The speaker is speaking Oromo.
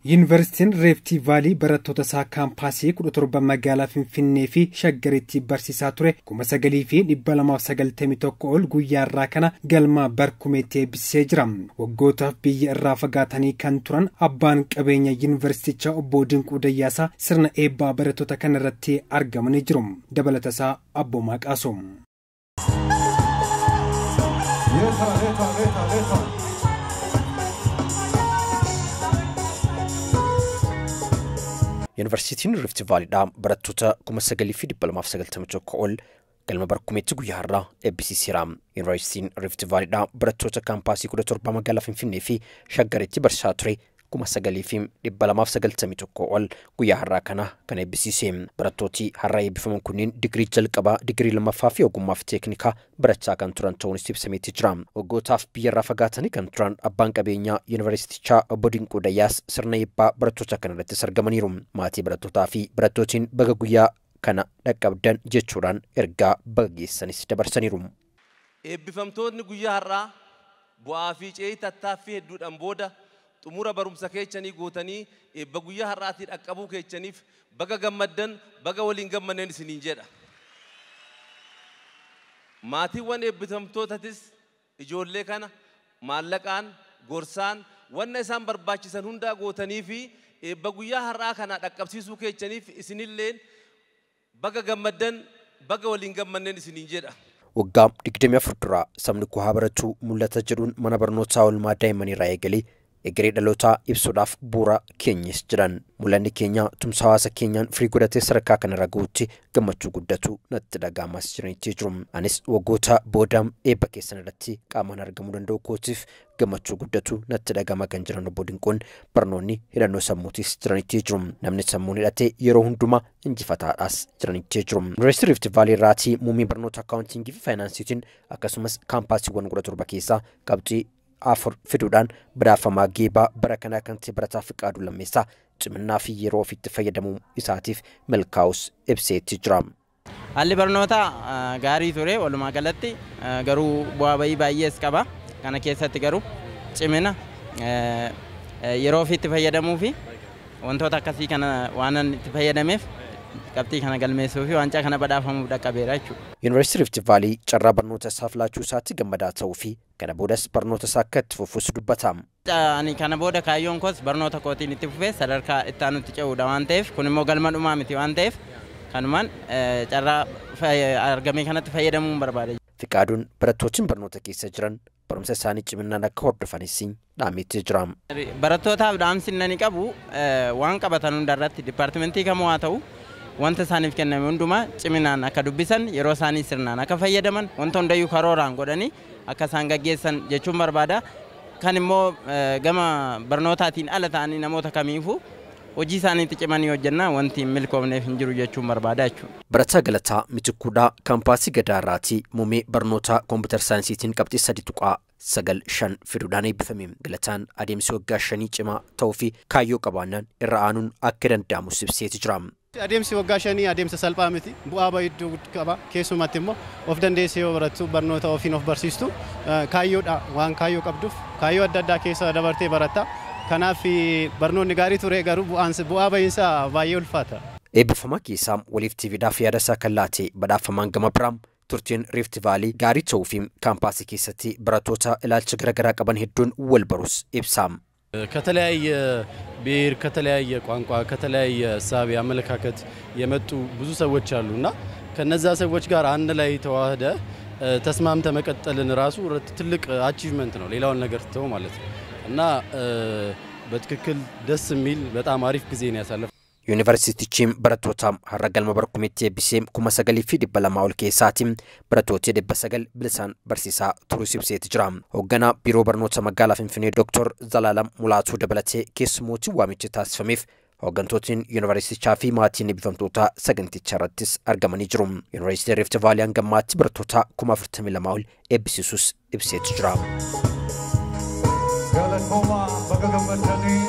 Yuunivarsiitiin Reeftii Vaalii barattoota isaa kaampaasii 17 magaalaa Finfinnee fi Shaggaritti barsiisaa ture 9291 ol guyyaa irraa kana galma barkumeetti eebbisee jira. Waggootaaf biyya irraa fagaatanii kan turan abbaan qabeenya yuunivarsiitichaa obbo Dinquu Dayyaasaa sirna eebbaa barattoota kana irratti argamanii jiru. Dabalatasaa Abboomaa Qaasoo. Yuunivarsiitiin Rift Vaaliidhaa barattoota 9291 ol galma barkumeetti guyyaa har'aa eebbisiiseera. Yuunivarsiitiin Rift Vaaliidhaa barattoota kaampaasii 17 magaalaa Finfinnee fi Shaggaritti barsiisaa ture 9291 ol guyyaa har'aa kana kan eebbisiise. Barattooti har'a eebbifaman kunneen digirii jalqabaa, digirii lammaffaa fi ogummaa fi teeknikaa barachaa kan turan ta'uunis ibsameetti jira. Waggootaaf biyyarraa fagaatanii kan turan abbaan qabeenyaa yuunivarsiitichaa obbo Dinquu Dayyaas sirna eebbaa barattoota kana irrattis argamaniiru. Maatii barattootaa fi barattootiin baga guyyaa kana dhaqqabdan jechuudhaan ergaa baga geessanis dabarsaniiru. Eebbifamtoonni guyyaa har'aa bu'aa fi ce'ii tattaaffii hedduudhaan booda xumura barumsa keechanii gootanii eebba guyyaa har'aatii dhaqqabuu keechaniif baga gammaddan, baga waliin gammanneen isiniin jedha. Maatiiwwan eebbifamtootatis ijoollee kana maallaqaan, gorsaan, wanna isaan barbaachisan hundaa gootanii fi eebba guyyaa har'aa kana dhaqqabsiisuu keechaniif isinilleen baga gammaddan, baga waliin gammanneen isiniin jedha. Waggaa 24 dura sabni koo haa baratu mul'ata jedhuun mana barnootaa oolmaa daa'immanii irraa eegalee egeree dhalootaa ibsuudhaaf bu'uura keenyas jiran. Mul'anni keenya tumsa hawaasa keenyaan firii godhatee sadarkaa kanarra gahuutti gammachuu guddatu natti dhaga'amas jiranitti jiru. Anis waggoota booda eebba keessan irratti qaamaan argamuu danda'u kootiif gammachuu guddatu natti dhaga'ama kan jiran obbo Dinquun barnoonni hidhannoo sammuutis jiranitti jiru. Namni sammuun hidhatee yeroo hundumaa injifataadhaas jiranitti jiru. Yuunivarsiitii Rift Vaalii irraatii muummee barnoota akkaawuntiingii fi faayinaansiitiin akkasumas kaampaasiiwwan 17 keessaa qabxii 4 fiduudhaan badhaafamaa geebaa bara kanaa kan ta'e barataa Fiqaaduu Lammeessaa ciminaa fi yeroo ofiitti fayyadamuu isaatiif milkaa'us ibseetti jira. Haalli barnootaa gaarii ture walumaa galatti, garuu bu'aa bayii baay'ees qaba. Kana keessatti garuu cimina yeroo ofiitti fayyadamuu fi wantoota akkasii kana waan itti fayyadameef qabxii kana galmeessuu fi waancaa kana badhaafamuuf dhaqqabeera jechuudha. Yuunivarsiitii Rift Vaalii carraa barnoota isaaf laachuu isaatti gammadaa ta'uu fi kana boodas barnoota isaa akka itti fufus dubbata. Ani kana booda kaayyoon koos barnoota kootiin itti fufee sadarkaa itti aanutti ce'uudha waan ta'eef, kun immoo galma dhumaa miti waan ta'eef, kanumaan carraa argame kanatti fayyadamuun barbaada. Fiqaaduun barattootiin barnoota keessa jiran barumsa isaanii ciminaan akka hordofanis dhaametti jira. Barattootaaf dhaamsi inni qabu waan qabatan hundarratti dipaartimentii kamuu haa ta'u wanta isaaniif kenname hundumaa ciminaan akka dubbisan, yeroo isaanii sirnaan akka fayyadaman, wanta hundayyuu karooraan godhanii akka isaan gaggeessan jechuun barbaada. Kan immoo gama barnootaatiin ala ta'anii namoota kamiifuu hojii isaaniitti cimanii hojjennaa wanti hin milkoofneef hin jiru jechuun barbaada jechuudha. Barataa Galataa Mitikkuudhaa kaampaasii Gadaa irraatii muummee barnoota kompiitar saayinsiitiin qabxii 3.95 fiduudhaan eebbifame. Galataan adeemsi waggaa 5 cimaa ta'uu fi kaayyoo qabaannaan irra aanuun akka danda'amus ibseeti jira. Adeemsi waggaa 5 adeemsa salphaa miti. Bu'aa bayii hedduu qaba. Keessumatti immoo of dandeessee yoo barattu, barnoota ofiin of barsiistu, kaayyoodha. Waan kaayyoo qabduuf kaayyoo adda addaa keessa dabartee baratta. Kanaaf barnoonni gaarii ture, garuu bu'aa bayiinsaa baay'ee ulfaata. Eebbifamaa keessaa waliif TVdhaaf yaada isaa kan laate badhaafamaan gama biraam turtiin Rift Vaalii gaarii ta'uu fi kaampaasii keessatti barattoota ilaalcha garaagaraa qaban hedduun wal barus ibsa. ከተለያየ ብሔር፣ ከተለያየ ቋንቋ፣ ከተለያየ እሳቤ፣ አመለካከት የመጡ ብዙ ሰዎች አሉ እና ከነዛ ሰዎች ጋር አንድ ላይ ተዋህደ ተስማምተ መቀጠልን ራሱ ትልቅ አቺቭመንት ነው፣ ሌላውን ነገር ትተው ማለት ነው። እና በትክክል ደስ የሚል በጣም አሪፍ ጊዜ ነው ያሳለፍ Yuunivarsiitichi barattoota har'a galma barkumeetti eebbisee 9200 ol keessaati barattooti 900 bilisaan barsiisaa turuus ibseeti jira. Hoogganaa biiroo barnoota magaalaa Finfinnee Dooktor Zalaalam Mulaatuu dabalatee keessummooti waamichi taasifameef hooggantootni yuunivarsiitichaa fi maatiin eebbifamtoota saganticha irrattis argamanii jiru. Yuunivarsiitiin Rift Vaalii hanga ammaatti barattoota 42,000 ol eebbisiisuus ibseeti jira. Galatooma, baga gammaddanii.